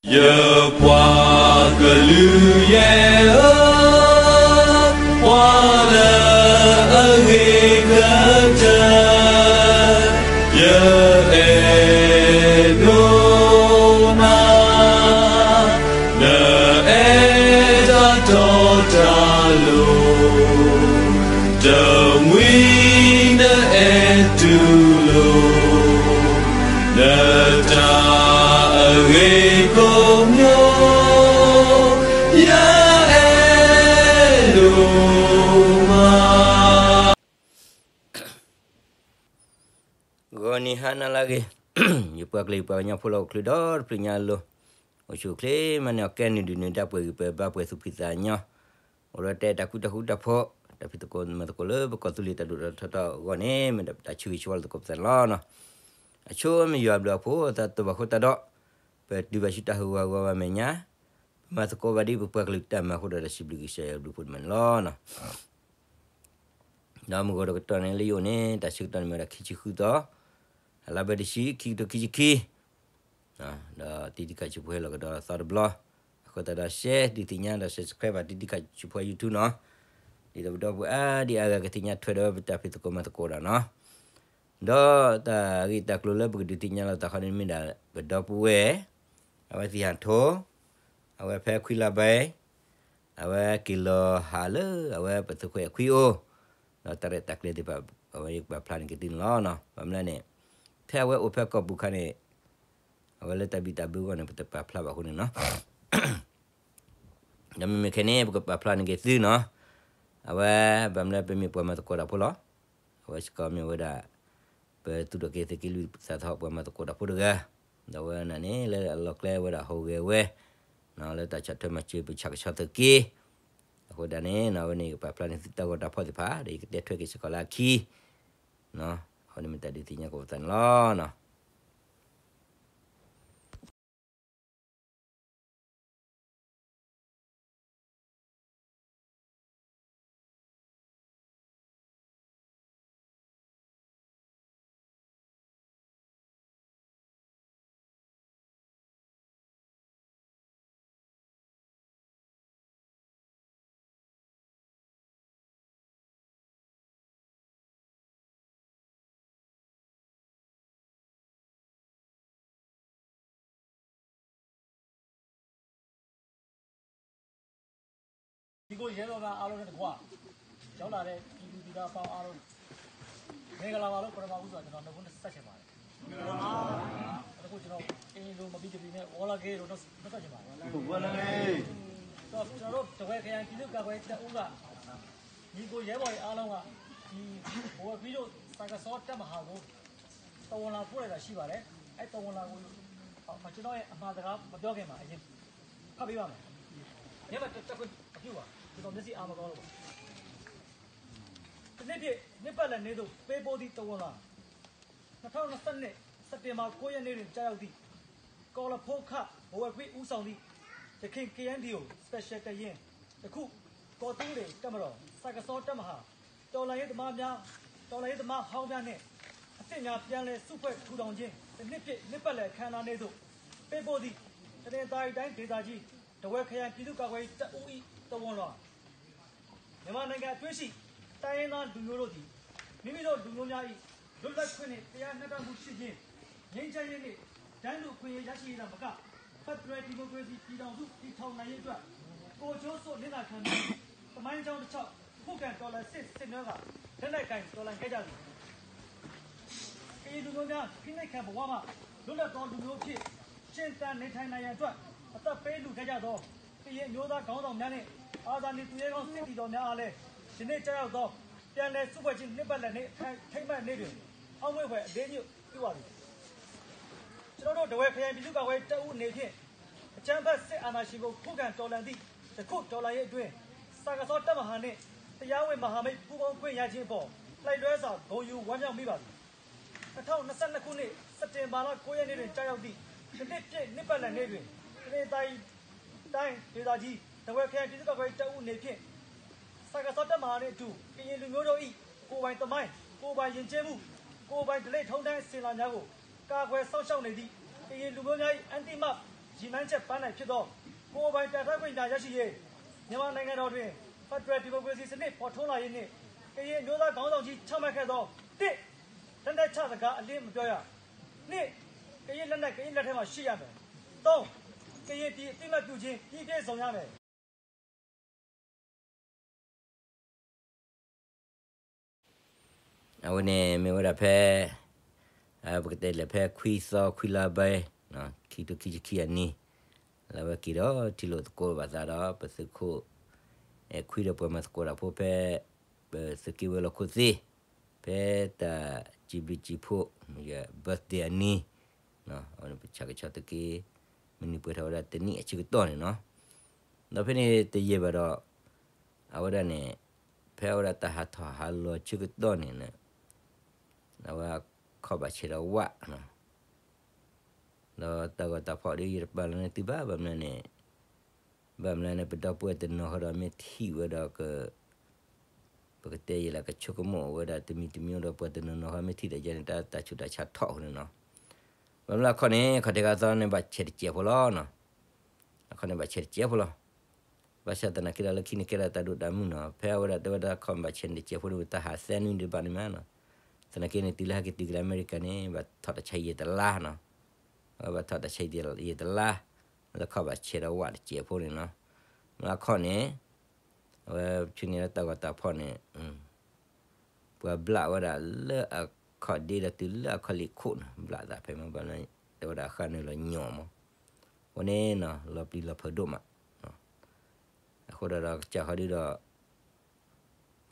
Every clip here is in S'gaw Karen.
ယပှၤကလုာ်ယဲၢ်ဧၢ, ပှၤလၢအဂ့ၤကတၢၢ်, ယအဲၣ်ဒိးနၤ, နအဲၣ်တၢ်တီတၢ်လိၤ, တမှံၤနအဲၣ်တူၢ်လိာ် နတၢ်အဂ့ၤကိးမံၤ, ယအဲၣ်ဒိးမး. ဂီၤနံၤဟါနၤလၢအဂ့ၤ, ယပှၤကလုာ်ယပှၤကညီဖိလၢဟီၣ်ခိၣ်ချၢဒီတဖျၢၣ်ညါအလိၤ, အိၣ်ဆူၣ်အိၣ်ချ့မၤန့ၢ်အီၣ်ကဲနုာ်ဒုးနုာ်ဒါပှဲၤဂံၢ်ပှဲၤဘါပှဲၤသူၣ်ဖှံသးညီ, အိၣ်ဒီးတဲတၢ်ကူတၢ်ဃူတၢ်ဖိး, တၢ်ဖံးသကိးမၤသကိးလၢပကီၢ်သူလ့ၤတၢ်ဒိၣ်ထီၣ်ထီထီၣ်အဂီၢ်န့ၣ် မ့ၢ်ဒၣ်ပတၢ်ဆၢဂ့ၤဆၢဝါလၢသကိးပသးန့ၣ်လီၤ. အဆိမ့ၢ်ယွၤအဘျုးအဖှိၣ် အသးတဘၣ်ဃိသတးဒီး ပတုၤဘၣ်ဆူတၢ်ဟးဂူာ်ဟးဂီၤဘၣ်မဲာ်ညါ, ပမၤသကိးဘၣ်ဒ်ပပှၤကလုာ်တၢ်မၤအဃိဒီး တၢ်စံးဘျုးကစၢ်ယွၤအဘျုးအဖှိၣ်တမံၤန့ၣ်လီၤ. ဒီးမုၢ်ဂီၤဒီးကတီၢ်န့ၣ်လၢယအိၣ်န့ၣ် တၢ်ဆၢကတီၢ်န့ၣ်မ့ၢ်ဝဲဒၣ်ခံဆံဃုသီ, အလါဘၢတဆံ ခံကထိခံဆံခံ, ဒီးတံၤတံၤခးဆူးဖိဟဲလီၤကဒီးသီတဘျီ, အဃိသတးဒီး share ဒုးသ့ၣ်ညါဒီး subscribe ဘၣ်တံၤတံၤခးဆူးဖိ YouTube န့ၣ်, ဒ်သိးပဒီပုၢ်ဝဲၢ်အါဒံအါဂၤကသ့ၣ်ညါထွဲဒီးပတၢ်ဖံးသကိးမၤသကိးဒီးန့ၣ်, ဒီးတၢ်ဂ့ၢ်တၢ်ကျိၤလၢပကဒုးသ့ၣ်ညါလိာ်သးခီန့ၣ်မ့ၢ်ဒၣ် ပဒီပုၢ်ဝဲၢ်, အဝဲသံၣ်ဟးထီၣ်, အဝဲဖဲခွံလါဘဲ အဝဲက့ၤလီၤဟးလၢအဝဲပသုးခွဲးအခွံအိၣ်, ဒီးတၢ်ရဲၣ်တၢ်ကျဲၤသ့ၣ်တဖၣ် အဝဲယကပာ်ဖျါန့ၢ်က့ၤသုန့ၣ်လီၤ. ဘၣ်မနုၤလဲၣ်န့ၣ်, ဖဲအဝဲအိၣ်ဖဲကီၢ်ပူၤခါန့ၣ်, အဝဲလၢတၢ်ဘံၣ်တၢ်ဘၢအဂီၢ်န့ၣ် ပတပာ်ဖျါဘၣ်အဃိန့ၣ်လီၤ. ဒီးမ့မ့ၢ်ခဲန့ၣ် ပကပာ်ဖျါန့ၢ်က့ၤသုန့ၣ်, အဝဲ ဘၣ်မနုၤလၢပမ့ၢ်ပှၤမၤသကိးတၢ်ဖိလီၤ. အဝဲစ့ၢ်ကီးမ့ၢ်ဝဲဒၣ် ပသူၣ်ထီၣ်က့ၤ သုးက့လွံၢ်သးသဟီၣ်ပှၤမၤသကိးတၢ်ဖိတဂၤ, ဒီးအဝဲန့ၣ်န့ၣ် လၢအလီၢ်ကျဲဝဲဒၣ်ဟူးဂဲၤဝဲ လၢတၢ်ဆီၣ်ထွဲမၤစၢၤပဆၣ်ကဆီသုးက့, အဃိဒၣ်န့ၣ် အဝဲန့ၣ်ယကပာ်ဖျါန့ၢ်သုတၢ်ဂီၤတၢ်ဖီၣ်သ့ၣ်တဖၣ် ဒီးယကတဲထွဲက့ၤစ့ၢ်ကီးလၢအခံ, အဃိန့ၣ်မ့ၢ်တၢ်ဒုးသ့ၣ်ညါကိးပသးန့ၣ်လီၤ. ညီကို ရဲဘော်များ အားလုံးနဲ့တကွ ရောက်လာတဲ့ ပြည်သူပြည်သားအပေါင်းအားလုံး မင်္ဂလာပါလို့ ပထမဦးစွာ ကျွန်တော် နှုတ်ခွန်းဆက်ချင်ပါတယ်။ အခု ကျွန်တော် ကရင်လို မပီတပီနဲ့ ဝေါ်လာဂေးလို့ နှုတ်ဆက်ချင်ပါတယ်။ တော့ ကျွန်တော်တို့ ထားဝယ်ခရိုင် ပြည်သူ့ကာကွယ်ရေးတပ်ဦးက ညီကိုရဲဘော်တွေအားလုံးက ဒီ ဘဝခွံတို့ စကစော တပ်မဟာကို သဝဏ်လွှာပို့လိုက်တာရှိပါတယ်။ အဲ့သဝဏ်လွှာကို ကျွန်တော်ရဲ့အမှားစကားမပြောခင်မှာ အရင်ဖတ်ပေးပါမယ်။ မျက်မှန်တပ်ခွင့်မပြုပါ။ ကျွန်တော်မျက်စိအားမကောင်းလို့ပါ။ တစ်နှစ်ပြည့်နှစ်ပတ်လည်နေ့သို့ပေးပို့သည့်သဝဏ်လွှာ နှစ်ထောင့်နှစ်ဆယ့်နှစ် စက်တင်ဘာကိုးရက်နေ့တွင်ကျရောက်သည့် ကောလဖိုခ ဘဝခွံဦးဆောင်သည့် ယခင် KNDO Special တပ်ရင်းတစ်ခု ကော်သူးလေတပ်မတော် စကစော တပ်မဟာ တော်လှန်ရေးသမားများ တော်လှန်ရေးသမားဟောင်းများနှင့် အသစ်များပြန်လည်စုဖွဲ့ထူထောင်ခြင်း တစ်နှစ်ပြည့်နှစ်ပတ်လည်အခမ်းအနားနေ့သို့ ပေးပို့သည့် တနင်္သာရီတိုင်းဒေသကြီး ထားဝယ်ခရိုင်ပြည်သူ့ကာကွယ်ရေးတပ်ဦး၏သဝဏ်လွှာ မြန်မာနိုင်ငံအတွင်းရှိ တိုင်းရင်းသားလူမျိုးတို့သည် မိမိတို့လူမျိုးများ၏ လွတ်လပ်ခွင့်နှင့် တရားမျှတမှုရှိခြင်း၊ ငြိမ်းချမ်းရေးနှင့် တန်းတူအခွင့်အရေး ရရှိရေးသာမက ဖက်ဒရယ်ဒီမိုကရေစီ ပြည်ထောင်စု တည်ထောင်နိုင်ရေးအတွက် ကိုယ်ကျိုးစွန့် နစ်နာခံပြီး သမိုင်းကြောင်းတလျှောက် ခုခံတော်လှန်စစ်ဆင်နွှဲကာ လက်နက်ကိုင် တော်လှန်ခဲ့ကြသည်။ ကရင်လူမျိုးများ ဖိနှိပ်ခံဘဝမှ လွတ်လပ်သောလူမျိုးအဖြစ် ရှင်သန်နေထိုင်နိုင်ရန်အတွက် အသက်ပေးလှူခဲ့ကြသော ကရင်အမျိုးသားခေါင်းဆောင်များနှင့် အာဇာနည်သူရဲကောင်း စစ်သည်တော်များအားလည်း ယနေ့ကျရောက်သော ပြန်လည်စုဖွဲ့ခြင်း နှစ်ပတ်လည်နေ့ အထိမ်းအမှတ်နေ့တွင် အောက်မေ့ဖွယ်အလေးအနက်ပြုပါသည်။ ကျွန်တော်တို့ ထားဝယ်ခရိုင်ပြည်သူ့ကာကွယ်ရေးတပ်ဦးအနေဖြင့် အကြမ်းဖက်စစ်အာဏာရှင်ကို ခုခံတော်လှန်သည့် ယခုတော်လှန်ရေးအတွင်း စကစ တပ်မဟာနှင့် တရားဝင်မဟာမိတ် ပူးပေါင်းခွင့်ရခြင်းအပေါ် လှိုက်လှဲစွာ ဂုဏ်ယူဝမ်းမြောက်မိပါသည်။ နှစ်ထောင့်နှစ်ဆယ့်နှစ်ခုနှစ် စက်တင်ဘာလ ကိုးရက်နေ့တွင် ကျရောက်သည့် တစ်နှစ်ပြည့် နှစ်ပတ်လည်နေ့တွင် တနင်္သာရီတိုင်းဒေသကြီး ထားဝယ်ခရိုင်ပြည်သူ့ကာကွယ်ရေးတပ်ဦးအနေဖြင့် စကစ တပ်မဟာနှင့်အတူ ကရင်လူမျိုးတို့၏ ကိုယ်ပိုင်သမိုင်း၊ ကိုယ်ပိုင်ယဉ်ကျေးမှု၊ ကိုယ်ပိုင်ဓလေ့ထုံးတမ်းအစဉ်အလာများကို ကာကွယ်စောင့်ရှောက်နေသည့် ကရင်လူမျိုးများ၏ အထိမ်းအမှတ် ရည်မှန်းချက်ပန်းတိုင်ဖြစ်သော ကိုယ်ပိုင်ပြဌာန်းခွင့်ရရှိရေး မြန်မာနိုင်ငံတော်တွင် ဖက်ဒရယ်ဒီမိုကရေစီစနစ် ပေါ်ထွန်းလာရေးနှင့် ကရင်အမျိုးသားခေါင်းဆောင်ကြီး ချမှတ်ခဲ့သော တစ် လက်နက်ချစကား အလင်းမပြောရ နှစ် ကရင်လက်နက် ကရင်လက်ထဲမှာ ရှိရမယ် သုံး ကရင်ပြည် အသိအမှတ်ပြုခြင်း ပြီးပြည့်စုံရမယ် အဝဲန့ၣ်မ့ၢ်ဝဲဒၣ်ဖဲ ပကတဲလဲၣ် ဖဲခွံသီခွံလါဘဲ ခံကထိခံဆံခံအနံၤ လၢအဝဲက့ၤဒီးထံၣ်လိာ်သကိးဘၣ်သးဒီး ပသုးခိၣ်အဲၣ်ခွံဒီးပှၤမၤသကိးတၢ်ဖိဖဲ ပသုးက့ဝဲၤလီၢ်ခိၣ်သ့ၣ် ဖဲတၢ်စံးဘျုးစံးဖှိၣ် birthday အနံၤ အဝဲန့ၣ်ပဆၢကဆီသုးက့ မုၢ်နံၤပှဲၤထီၣ်ဝဲဒၣ်တနံၣ်အဆၢကတီၢ်န့ၣ်နီၤ. ဒီးဖဲန့ၣ်တယံာ်ဘၣ်ဒီး အဝဲဒၣ်န့ၣ် ဖဲအဝဲဒၣ်တၢ်ဟးထီၣ်ဟးလီၤဆၢကတီၢ်န့ၣ် အဝဲခီၣ်ဘၣ်ဆဲးဒီးဝး ဒီးတၢ်ဂီၤတၢ်ဖီၣ်ဒီးယတပာ်လီၤန့ၢ်သုဘၣ် ဘၣ်မနုၤန့ၣ် ဘၣ်မနုၤန့ၣ် ပဒီပုၢ်ဝဲၢ်တနီၤဃီဒီးမ့ၢ်ထံၣ်ဝဲဒီးက ပကတဲယဲလၢကဆိကမိၣ်ဝဲဒၣ်တမံၤတမံၤဒီး ပှၤတနီၤနီၤဃီမ့ၢ်ထံၣ်ဒီးယဲန့ၣ် တၢ်တၢ်ဆူးတၢ်ဆါထီၣ်အဃိန့ၣ်နီၤ. ဘၣ်မနုၤအခီန့ၣ် ခီၣ်ထံးခါသီန့ၣ် ဘၣ်ဆဲးတစဲးဖိလီၤနီၤ. အခီန့ၣ်ဘၣ်ဆဲးတစဲးဖိလီၤ. ဘၣ်ဆၣ်သနာ်က့ဒီးလၢခံန့ၣ်ကဲဒၣ်တၢ်ဒိၣ်တၢ်မုၢ်နီၤ ဖဲအဝဲဒၣ်တဲဝဲဒၣ်ခီၣ်ဘၣ်ဆဲးန့ၣ်တစဲးဖိဒီး တၢ်ဟးသဲနွံဒံးဘၣ်န့ၣ်မးနီၤ. သနာ်က့န့ၣ် တုၤလၢဟဲက့ၤတုၤက့ၤလၢအမဲရကၤန့ၣ် ဘၣ်ထီၣ်တၢ်ဆါယဲၢ်တလါနီၤ. ဘၣ်ထီၣ်တၢ်ဆါယဲၢ်တလါ လၢခီၣ်ဘၣ်ဆဲးဒီးဝးတစဲးဖိန့ၣ်နီၤ. မ့ၢ်အခီန့ၣ် အဝဲဆူန့ၣ်လၢတၢ်ဂီၤတၢ်ဖီၣ်န့ၣ် ပှၤဘျးဝဲဒၣ်လၢအခီၣ်ဒ့ဒီးတုၤလၢအခီၣ်လံၣ်ခိၣ်န့ၣ် ဘျးသးဖဲမ့ၢ်ဘၣ်လၢ တဲဝဲဒၣ်ဃၣ်နုာ်လီၤညီမး အဃိန့ၣ်နီၤ လီၤပျံၤလီၤဖုးဒိၣ်မး. အဃိဒီးကစၢ်ဃီဒု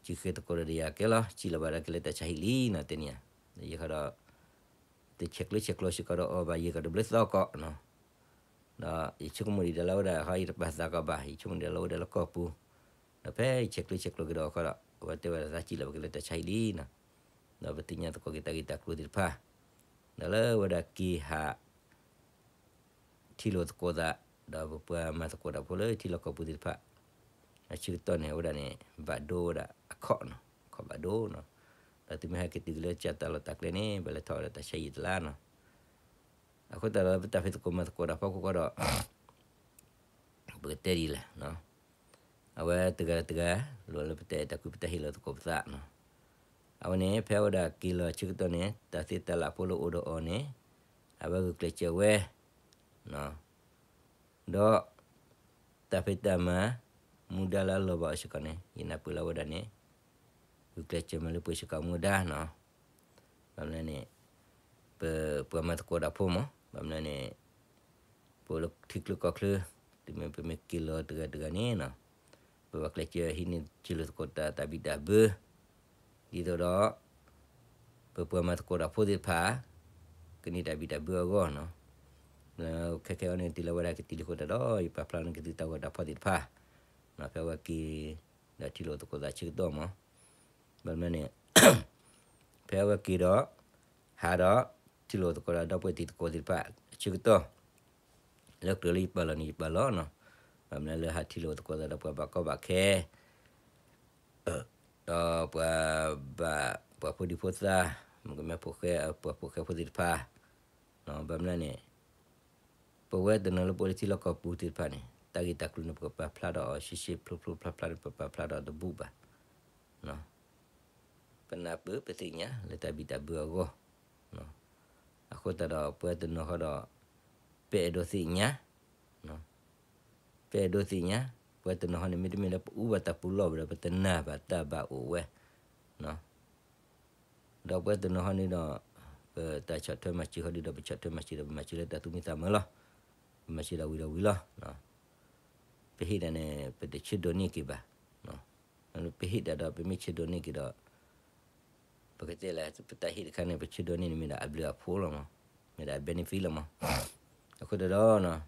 ဒီး စံးဃ့သကိးဒီးယၤကဲလီၤ စံးလီၤဘၣ်ဒီးက့ၤလၢတၢ်ဆါဟံၣ်လံနီၤ တဲန့ၣ်ဧါ. ယဲဃီဒီး တဆဲးကျိးဆဲးကျိးစ့ၢ်ကီးဒီးအီၤဘၣ်ယဲကဒီးဘျၢသီကီးနီၤ. ဒီးယဆိကမိၣ်ဒံးဒီးလၢဝဲဒၣ်ဟီ ယတပာ်သးကီးဘၣ် ယဆိကမိၣ်ဒံးလၢဝဲဒၣ်လၢကီၢ်ပူၤ, ဒီးဖဲယဆဲးကျိးဆဲးကျိးက့ၤဒီးအီၤဃီဒီး အဝဲတဲဝဲဒၣ်သးစံးလီၤဘၣ်က့ၤလၢတၢ်ဆါဟံၣ်လံနီၤ. ဒီးပသ့ၣ်ညါသကိးက့ၤတၢ်ဂ့ၢ်တၢ်ကျိၤသ့ၣ်တဖၣ် ဒီးလၢဝဲဒၣ်က့ၤဟး ထံၣ်လိာ်သကိးသး ဒီးပပှၤမၤသကိးတၢ်ဖိလၢထံလီၢ်ကီၢ်ပူၤသ့ၣ်တဖၣ် အဆၢကတီၢ်န့ၣ် အဝဲဒၣ်န့ၣ် ဘၣ်ဒိဝဲဒၣ်အခီၣ်နီၤ အခီၣ်ဘၣ်ဒိနီၤ. ဒီးတုၤမ့ၢ်ဟဲက့ၤတုၤက့ၤလၢကၢ်တၢ်လီၢ်တၢ်ကျဲန့ၣ် ဘၣ်လဲၤထီၣ်ဝဲဒၣ်တၢ်ဆါယံာ်တလါနီၤ. အဃိသတးဒီးပတၢ်ဖံးသကိးမၤသကိးတၢ်ဖီခိၣ်ဃီဒီး ပကတဲဒ်လဲၣ် အဝဲတဂၤတဂၤ လိၣ်လၢပတၢ်အဲၣ်တၢ်ကွံပတၢ်ဟ့ၣ်လီၤသကိးပသးနီၤ. အဝဲန့ၣ် ဖဲအဝဲဒၣ်က့ၤလီၤဆၢကတီၢ်န့ၣ် တၢ်သ့တၢ်လၢ်ဖိလၢအိၣ်ဒီးအီၤန့ၣ် အဝဲဂုာ်ကျဲးစၢးဝဲ ဒီး တၢ်ဖံးတၢ်မၤ မူဒါလၢအလီၤဘၣ်အီၤစ့ၢ်ကီးန့ၣ် ယနၢ်ပၢၢ်လၢအဝဲဒၣ်န့ၣ် ဂုာ်ကျဲးစၢးမၤလၢပှဲၤစ့ၢ်ကီးမူဒါနီၤ. ဘၣ်မနုၤန့ၣ် ပပှၤမၤသကိးတၢ်ဖိမး ဘၣ်မနုၤန့ၣ် ပအိၣ်လၢထံချၢကီၢ်ချၢ တုၤမ့ၢ်ပမ့ၢ်က့ၤလီၤတဂၤတဂၤန့ၣ်နီၤ ပဘၣ်ကျဲးစၢးဟံးန့ၢ်ထံၣ်လိာ်သကိးတၢ်တၢ်ဘံၣ်တၢ်ဘၢ ဒ်သိးဒီး ပပှၤမၤသကိးတၢ်ဖိသ့ၣ်တဖၣ် ကန့ၢ်တၢ်ဘံၣ်တၢ်ဘၢအဂီၢ်နီၤ. ခဲခဲအံၤန့ၣ် တုၤလၢဝဲဒၣ်ကတံၤလံအဃိသတးဒီး ယပာ်ဖျါန့ၢ်က့ၤသုတၢ်ဂီၤတၢ်ဖီၣ်သ့ၣ်တဖၣ် ဖဲအဝဲက့ၤဒီးထံၣ်လိာ်သကိးသးဆၢကတီၢ်မး ဘၣ်မနုၤန့ၣ် ဖဲအဝဲက့ၤဒီး ဟးဒီး ထံၣ်လိာ်သကိးဒီးဒီပုၢ်ဝဲၢ်တံၤသကိးသ့ၣ်တဖၣ်ဆၢကတီၢ် လၢကြၢးလၢယပာ်လီၤန့ၣ် ယပာ်လီၤနီၤ. ဘၣ်မနုၤလၢဟးထံၣ်လိာ်သကိးသးဒီးပှၤဘၣ်ကီဘၣ်ခဲ ဒီးပှၤဘၣ် ပှၤဖိဒံဖိသၣ် မုၣ်ကမဲဖိဃဲ ပှၤဖိဃဲဖိသ့ၣ်တဖၣ် ဘၣ်မနုၤန့ၣ် ပဝဲတနီၤလၢပအိၣ်လၢထံလီၢ်ကီၢ်ပူၤသ့ၣ်တဖၣ်န့ၣ် တၢ်ဂ့ၢ်တၢ်ကျိၤန့ၣ် ပကပာ်ဖျါဒီးအီၤ ရှဲရှဲဖျိဖျိဖျါဖျါန့ၣ် ပပာ်ဖျါဒီးတဘူၣ်ဘၣ်. ပနၢ်ပၢၢ်ပသ့ၣ်ညါလၢတၢ်ဘံၣ်တၢ်ဘၢအဂီၢ် အဃိသတးဒီးပဝဲတနီၤဃီဒီး ပအဲၣ်ဒိးသ့ၣ်ညါ ပအဲၣ်ဒိးသ့ၣ်ညါ ပဝဲတနီၤဃီန့ၣ် မ့တမ့ၢ်လၢပအူဘၣ်တၢ်ပူၤလီၢ်ဘၣ်ဒီး ပတနာ်ဘၣ်တၢ်ဘၣ်အိၣ်ဝဲ ဒီးပဝဲတနီၤဃီန့ၣ်ဒီး ပတၢ်ဆီၣ်ထွဲမၤစၢၤဃီဒုဒီး ပဆီၣ်ထွဲမၤစၢၤဒီး ပမၤစၢၤလၢတၢ်သူၣ်မံသးမုာ်လီၤ. ပမၤစၢၤဒၣ်ဝံၤဒီးဝံၤလီၤ. ပဟ့ၣ်ဒၣ်န့ၣ် ပတဆၢဒိးန့ၢ်က့ၤဘၣ်. ပဟ့ၣ်ဒၣ်ဒီး ပမ့ၢ်ဆၢဒိးန့ၢ်က့ၤဒီး ပကတဲလၢ ပတၢ်ဟ့ၣ်တခါန့ၣ် ပဆၢဒိးန့ၢ်န့ၣ် မ့ၢ်ဒၣ်အဘျုးအဖှိၣ်လီၤမး, မ့ၢ်ဒၣ်အ benefit လီၤမး. အဃိသတးဒီး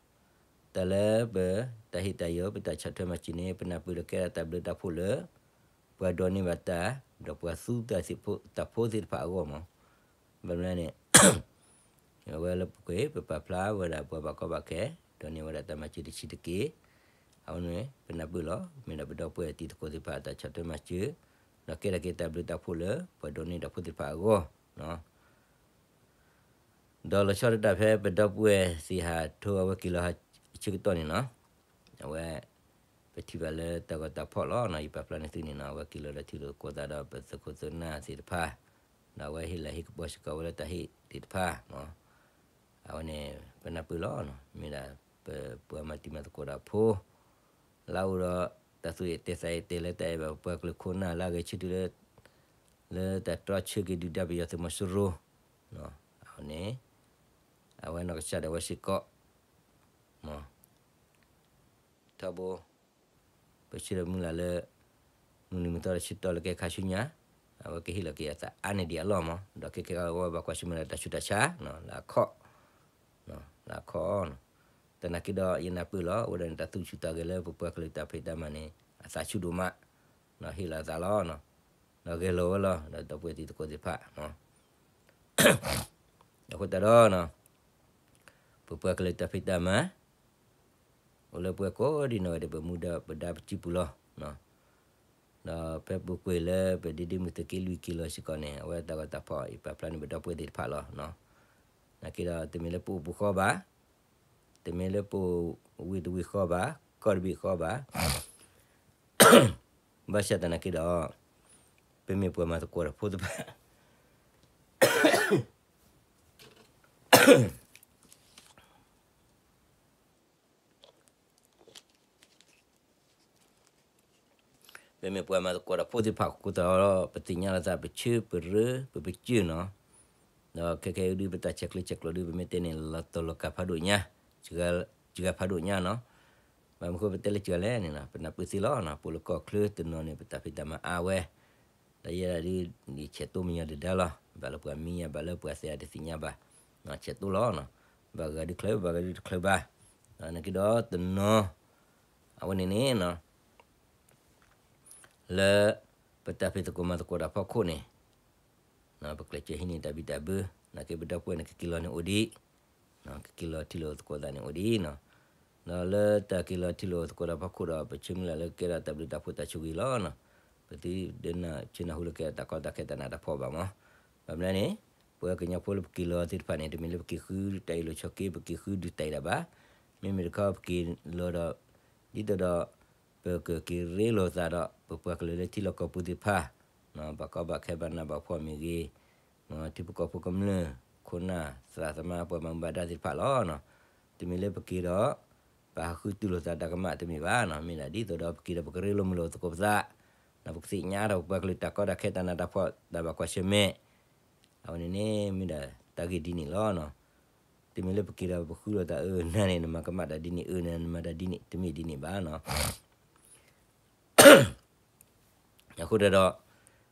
တၢ်လၢပတၢ်ဟ့ၣ်တၢ်ယီၤ ပတၢ်ဆီၣ်ထွဲမၤစၢၤန့ၣ် ပနၢ်ပၢၢ်ဒီးကဲဒၣ်တၢ်ဘျုးတၢ်ဖှိၣ်လၢ ပှၤဒိးန့ၢ်ဘၣ်တၢ် ဒီးပှၤသူတၢ်ဖိသ့ၣ်တဖၣ်အဂီၢ်မး. ဘၣ်မနုၤန့ၣ် အဝဲလၢပကွဲး ပပာ်ဖျါဝဲဒၣ်ပှၤဘၣ်ကီဘၣ်ခဲ ဒိးန့ၢ်ဝဲဒၣ်တၢ်မၤစၢၤတဆံးတက့ၢ်. အဝဲန့ၣ် ပနၢ်ပၢၢ်လီၤ. မ့ၢ်ဒၣ်ပဒီပုၢ်ဝဲၢ်တံၤသကိးသ့ၣ်တဖၣ်အတၢ်ဆီၣ်ထွဲမၤစၢၤ ဒီးကဲထီၣ်က့ၤတၢ်ဘျုးတၢ်ဖှိၣ်လၢ ပှၤဒိးန့ၢ်တၢ်ဖိသ့ၣ်တဖၣ်အဂီၢ် ဒီးလီၤဆီဒၣ်တၢ်ဖဲပဒီပုၢ်ဝဲၢ်သ့ၣ်ဟးထီၣ်အဝဲက့ၤလီၤဆၢကတီၢ်န့ၣ်နီၤ, အဝဲ ပထံၣ်ဘၣ်လၢတၢ်ဂီၤတၢ်ဖီၣ်လီၤနီၤ, ယပာ်ဖျါန့ၢ်သုန့ၣ်နီၤ, အဝဲက့ၤလီၤဒီးထံၣ်လိာ်သကိးသးဒီးပသုးခိၣ်သုးနၢ်သ့ၣ်တဖၣ်, ဒီးအဝဲဟ့ၣ်လၤဟ့ၣ်ကပီၤစ့ၢ်ကီးဝဲလၢတၢ်ဟ့ၣ်သ့ၣ်တဖၣ်နီၤ, အဝဲန့ၣ် ပနၢ်ပၢၢ်လီၤနီၤ, မ့ၢ်ဒၣ်ပပှၤမၤတံၤမၤသကိးတၢ်ဖိ လၢအအိၣ်ဒီးတၢ်သူၣ်တဲာ်သးတဲာ်လၢတၢ်အဲၣ်ဘၣ်ပပှၤကလုာ်ခိၣ်နၢ်လၢအဂဲၤဆၢထၢၣ်လၢ လၢတၢ်တြီဆၢက့ၤဒုၣ်ဒါပယီၤသုးမီၤစိရိၤ, အဝဲန့ၣ် အဝဲနီၢ်ကစၢ်ဒၣ်ဝဲစ့ၢ်ကီး မ့ၢ် ထီဘိ ပဆၢဒီးမုၢ်လၢ်လၢ မုၢ်နံၤမုၢ်သီတဆၢကတီၢ်လၢကဟဲခါဆူညါ, အဝဲကဟ့ၣ်လီၤက့ၤအသးအါန့ၢ်ဒံးအလီၢ်မး, ဒီးခဲကဲအဝဲဘၣ်ကွၢ်ဆၢၣ်မဲာ်ဒီးတၢ်ဆူးတၢ်ဆါ လၢအခီၣ် လၢအခီၣ်, သနာ်က့ဒီးယနၢ်ပၢၢ်လီၤ, အဝဲဒၣ်န့ၣ်တၢ်သူၣ်ဆူၣ်သးဂဲၤလၢပပှၤကလုာ်တၢ်ဖံးတၢ်မၤန့ၣ် အသးဆူၣ်ဒိၣ်မး, ဟ့ၣ်လီၤအသးလီၤ, ဒီးဂဲၤလီၤဝဲလီၤ ဒီးဒီပုၢ်ဝဲၢ်တံၤသကိးသ့ၣ်တဖၣ် အဃိသတးဒီး ပပှၤကလုာ်တၢ်ဖံးတၢ်မၤ အိၣ်လၢပဝဲကိးဒံနီၢ်ဂၤဒဲး ပမူဒါပဒါပစုပူၤလီၤ. ဒီးဖဲပူၤကွံာ်လၢပဒ့ဒ့မုၢ်သုးက့လွံၢ်က့ၤလီၤစ့ၢ်ကီးန့ၣ် အဝဲတၢ်ဂီၤတၢ်ဖီၣ်အံၤပာ်ဖျါန့ၢ်ပဒီပုၢ်ဝဲၢ်သ့ၣ်တဖၣ်လီၤ. သနာ်က့ဒီး တမ့ၢ်လၢပအိၣ်ပူၤဃီဘၣ်, တမ့ၢ်လၢပအိၣ်ဝ့ၢ်တဝ့ၢ်ဃီဘၣ်, ကီၢ်တဘ့ၣ်ဃီဘၣ်, ဘၣ်ဆၣ်သနာ်က့ဒီး ပမ့ၢ်ပှၤမၤသကိးတၢ်ဖိသ့ၣ်တဖၣ် ပမ့ၢ်ပှၤမၤသကိးတၢ်ဖိသ့ၣ်တဖၣ် ဃိသတးဒီး ပသ့ၣ်ညါလီၤသး ပဆၢပရၢ ပပစၢၢ်နီၤ, ဒီးခဲကဲအံၤဒုး ပတၢ်ဆဲးကျၢဆဲးကျိးဒုး ပမ့ၢ်တဲန့ၣ် လီၤတီၤလီၤကၤဖးဒိၣ်ညါ, စှၤဖးဒိၣ်ညါနီၤ, ဘၣ်မနုၤဃိပတဲလၢစှၤလဲၣ်န့ၣ်နီၤ, ပနၢ်ပၢၢ်သ့လီၤနီၤ, ပအိၣ်လၢကီၢ်ချၢတနီၤန့ၣ် ပတၢ်ဖံးတၢ်မၤအါဝဲ, ဒီးယဲဒၣ်ဒုး ယဆဲးတိမညီတဒါလီၤ, ဘၣ်လၢပှၤမံညါ ဘၣ်လၢပှၤသ့ၣ်အတသ့ၣ်ညါဘၣ်, ဆဲးတိလီၤနီၤ, ဘၣ်ဂၤဒုးချၢ ဘၣ်ဂၤဒုးတချၢဘၣ်, နာ်က့ဒီးတနီၤ အဝဲန့ၣ်န့ၣ်နီၤ လၢ ပတၢ်ဖံးသကိးမၤသကိးတၢ်ဖီခိၣ်န့ၣ် ပကျဲးစၢးဟံးန့ၢ်တၢ်ဘံၣ်တၢ်ဘၢ, နာ်က့ပဒီပုၢ်ဝဲၢ်န့ၣ် ကက့ၤလီၤန့ၣ်အိၣ်ဒံး, ကက့ၤလီၤထံၣ်လိာ်သကိးသးန့ၣ်အိၣ်ဒံးနီၤ, ဒီးလၢတၢ်က့ၤလီၤထံၣ်လိာ်သကိးတၢ်ဖီခိၣ်ဒီး ပဆၢမုၢ်လၢ်လၢကဲထီၣ်တၢ်ဘျုးတၢ်ဖှိၣ်တၢ်ဆိၣ်ဂ့ၤလီၤနီၤ, ပသုတနၢ်ဆၢနၢ်ဟူလၢကဲထီၣ်တၢ်ကီတၢ်ခဲတၢ်နးတၢ်ဖှီၣ်ဘၣ်မး, ဘၣ်မနုၤန့ၣ် ပဝဲကညီဖိလၢပက့ၤလီၤသ့ၣ်တဖၣ်န့ၣ် တမ့ၢ်လၢပက့ၤဃုတၢ်အ့ၣ်လိာ်ဆိးက့ ပက့ၤဃုဒုးတၢ်အ့ၣ်ဒၣ်ဘၣ်, မ့မ့ၢ်တခီပက့ၤလီၤဒီး ဒ်သိးဒီး ပကက့ၤရ့လိာ်သးဒီး ပပှၤကလုာ်လၢထံလီၢ်ကီၢ်ပူၤသ့ၣ်တဖၣ်, ဘၣ်ကီဘၣ်ခဲဘၣ်နးဘၣ်ဖှီၣ်မ့ၢ်ဂ့ၤ, ထံဖိကီၢ်ဖိကမျၢၢ် ခိၣ်နၢ်သရၣ်သမါပှၤဘၣ်မူဘၣ်ဒါသ့ၣ်တဖၣ်လီၤ. တမ့ၢ်လၢပက့ၤဒီး ပဟးဃုတူၢ်လိာ်သးတၢ်ကမၣ်တမ့ၢ်ဘၣ်နီၤ, မ့ၢ်ဒၣ်ဒ်သိးဒီးပက့ၤဒီးပကရ့လိာ်မုာ်လိာ်သကိးပသး, ဒီးပကသ့ၣ်ညါတၢ်ပပှၤကလုာ်တၢ်ကီတၢ်ခဲတၢ်နးတၢ်ဖှီၣ်တၢ်ဘၣ်ကွၢ်ဆၢၣ်မဲာ်, အဝဲန့ၣ်န့ၣ်မ့ၢ်ဒၣ်တၢ်ဂ့ၢ်ဒ်န့ၣ်လီၤ. တမ့ၢ်လၢပက့ၤဒီးပဃုလိာ်သးအၢ နၤန့ၣ် နမၤကမၣ်တၢ်ဒ်န့ၣ် အၢ နၤ နမၤတၢ်ဒ်န့ၣ် တမ့ၢ်ဒ်န့ၣ်ဘၣ်နီၤ. အဃိဒီး မုၢ်နံၤ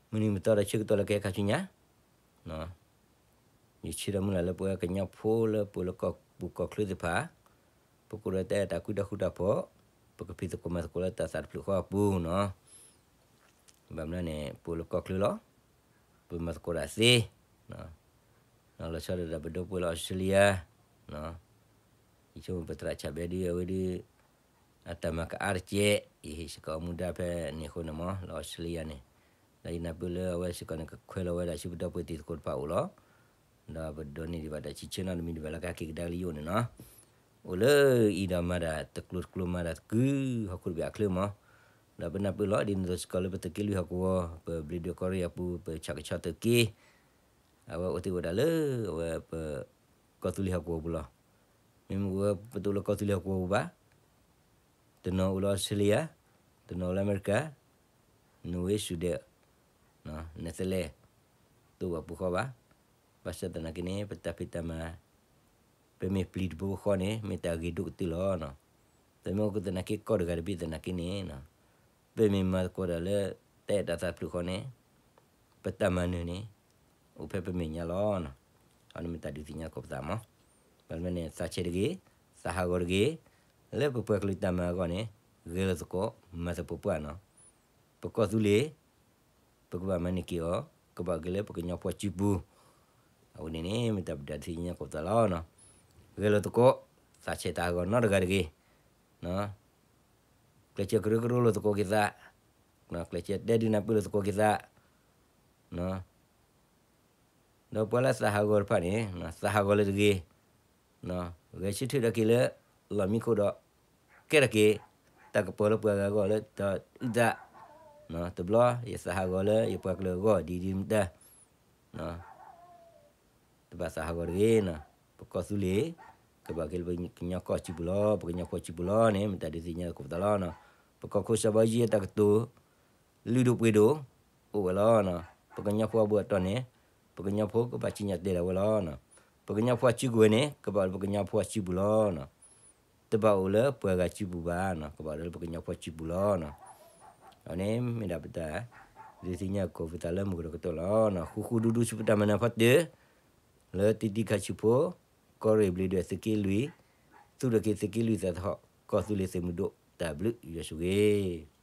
မုၢ်သီဒီးဆၢကတီၢ်လၢကဟဲခါဆူညါ ယဆၢဒီးမုၢ်လၢ်လၢပဝဲကညီဖိလၢပအိၣ်လၢကီၢ်ပူၤကီၢ်ချၢသ့ၣ်တဖၣ် ပကအိၣ်ဒီးတၢ်အဲၣ်တၢ်ကွံတၢ်ဃူတၢ်ဖိး, ပကဖံးသကိးမၤသကိးလၢတၢ်သးတဖျၢၣ်ဃီအပူၤနီၤ. ဘၣ်မနုၤန့ၣ် ပအိၣ်လၢကီၢ်ချၢလီၤ, ပမၤသကိးတၢ်သ့, လီၤဆီဒၣ်တၢ်ပဒိၣ်ပှဲၤလၢအီစထြ့လယါ, ယဆိကမိၣ်ပသရၣ်ဆၣ်ဘဲဒုးအဝဲဒုး အတၢ်မၤကအါတကဲး, ယဟ့ၣ်စ့ၢ်ကီးအမူဒါဖဲန့ၣ်အဃိန့ၣ်မး လၢအီစထြ့လယါန့ၣ်, ဒီးယနၢ်ပၢၢ်လၢအဝဲစ့ၢ်ကီးန့ၣ် ကခွဲးလီၤဝဲဒၣ်ဆူပဒီပုၢ်ဝဲၢ်တံၤသကိးတဖၣ်အအိၣ်လီၤ. ဒီးပဒိးန့ၢ်ဒံးဘၣ်တၢ်စံးဆၢနီတမံၤဒံးဘၣ်လၢကဟဲက့ၤကဒါက့ၤလၢယအိၣ်န့ၣ်နီၤ. အိၣ်လၢအံၤဒီးမၤဒၣ်တကျိၤတကျိၤမၤဒၣ်သကုၤဟီၣ်ခိၣ်တဘ့ၣ်အချၢမး, ဒီးပနၢ်ပၢၢ်လီၤဒ်န့ၣ်အသိးစ့ၢ်ကီးလၢပသုးက့လွံၢ်ဟီၣ်ကဝီၤ ပဘျ့ဒွဲၣ်ကီၢ်ရ့ၣ်အပူၤ ပဆၣ်ကဆီသုးက့ အဝဲအိၣ်သ့ၣ်ဝဲဒၣ်လၢအဝဲပ ကီၢ်သူလ့ၤဟီၣ်ကဝီၤပူၤလီၤ. မ့မ့ၢ်ဝဲပတအိၣ်လၢကီၢ်သူလ့ၤဟီၣ်ကဝီၤပူၤဘၣ်, တနီၤအိၣ်လၢအီစထြ့လယါ, တနီၤအိၣ်လၢအမဲရကၤ, နိၣ်ဝ့ Sweden, နဲသလ့ၣ်, တအိၣ်ဘၣ်ပူၤဃီဘၣ်. ဘၣ်ဆၣ်သနာ်က့န့ၣ် ပတၢ်ဖံးတၢ်မၤ ပမ့ၢ်ပျံၤတဘိဃီန့ၣ် မ့ၢ်တၢ်ဂ့ၤဒိၣ်ကတၢၢ်လီၤ. ပမ့ၢ်အိၣ်ကသနာ်က့ကီၢ်တဂၤတဘ့ၣ်သနာ်က့န့ၣ် ပမ့ၢ်မၤသကိးတၢ်လၢတၢ်အဲၣ်တၢ်သးတဖျၢၣ်ဃီန့ၣ် ပတၢ်မၤနၢၤန့ၣ် အိၣ်ဖဲပမဲာ်ညါလီၤ. အန့ၣ်မ့ၢ်တၢ်ဒုးသ့ၣ်ညါသကိးပသးမး. ဘၣ်မနုၤန့ၣ် သးဆဲးတဂ့ၤ, သးဟးဂီၤတဂ့ၤ, လၢပပှၤကလုာ်တၢ်မၤအဂီၢ်န့ၣ် ဂဲၤလိာ်သကိး မၤသပှၢ်ပှၢ်နီၤ. ပကီၢ်သူလ့ၤ ပကဘၣ်မၤန့ၢ်က့ၤအီၤ, ကဘၣ်ဂ့ၤလၢပကညီဖိစုပူၤ. အဝဲန့ၣ်န့ၣ် မ့ၢ်တၢ်ပဒုးသ့ၣ်ညါသကိးပသးလီၤ. ဂဲၤလိာ်သကိး, သးဆဲးသးဟးဂီၤနီတဂၤတဂ့ၤ. ကျဲးစၢးကရၢကရိလိာ်သကိးက့ၤသး, ကျဲးစၢးတဲဒုးနၢ်ပၢၢ်လိာ်သကိးက့ၤသး, ဒီးပှၤလၢသးဟးဂီၤတဖၣ်န့ၣ် သးဟးဂီၤလၢတဂ့ၤ, ဂဲၤဆၢထၢၣ်ထီၣ်က့ၤလၢ လီၢ်မံခိၣ်ဒီး ကဲထီၣ်က့ၤ တၢ်ကပီၤလၢပှၤဂၤအဂီၢ်လၢတအုၣ်သး, တဘျီ ယသးဟးဂီၤလၢယပှၤကလုာ်အဂီၢ်ဒ်ဒ်မတၤ တဘၣ်သးဟးဂီၤတဂ့ၤနီၤ. ပကီၢ်သူလ့ၤ ကဘၣ်က့ၤလၢပကညီကီၢ်စုပူၤလီၤ, ပကညီဖိစုပူၤလီၤန့ၣ် မတၤဒုးသ့ၣ်ညါကီးပသးလီၤနီၤ. ပကီၢ်ခိၣ်စီၤဘၣ်အူကၠံအတၢ်ကတိၤ လုၢ်ဒိၣ်ပှ့ၤဒိၣ် အိၣ်ဝဲလီၤနီၤ. ပကညီဖိအဘူးအတီၢ်န့ၣ် ပကညီဖိကဘၣ်စံၣ်ညီၣ်တဲာ်ဒၣ်ဝဲလီၤနီၤ. ပကညီဖိအစုကဝဲၤန့ၣ် ကဘၣ်အိၣ်လၢပကညီဖိအစုပူၤလီၤနီၤ. တဘၣ်အိၣ်လၢပှၤဂၤစုပူၤဘၣ်နီၤ, ကဘၣ်အိၣ်လၢပကညီဖိစုပူၤလီၤနီၤ. အဝဲန့ၣ်မ့ၢ်ဒၣ်ပတၢ် ဒုးသ့ၣ်ညါကီးပသးလၢမုၢ်ကတီၢ်ကတီၢ်လီၤနီၤ. ဃူဃူဒူဒူဆူပတၢ်မၤနၢၤဖီတၢၣ် လၢတံၤတံၤခါဆံးဖိ ကီၢ်ရ့ၣ်ဘျ့းဒွဲၣ်သုးက့လွံၢ် သူၣ်ထီၣ်က့ၤသုးက့လွံၢ်သးသဟီၣ် ကီၢ်သူလ့ၤသုးမုၢ်ဒိၣ် တၢ်ဘျုးယွၤဆိၣ်ဂ့ၤ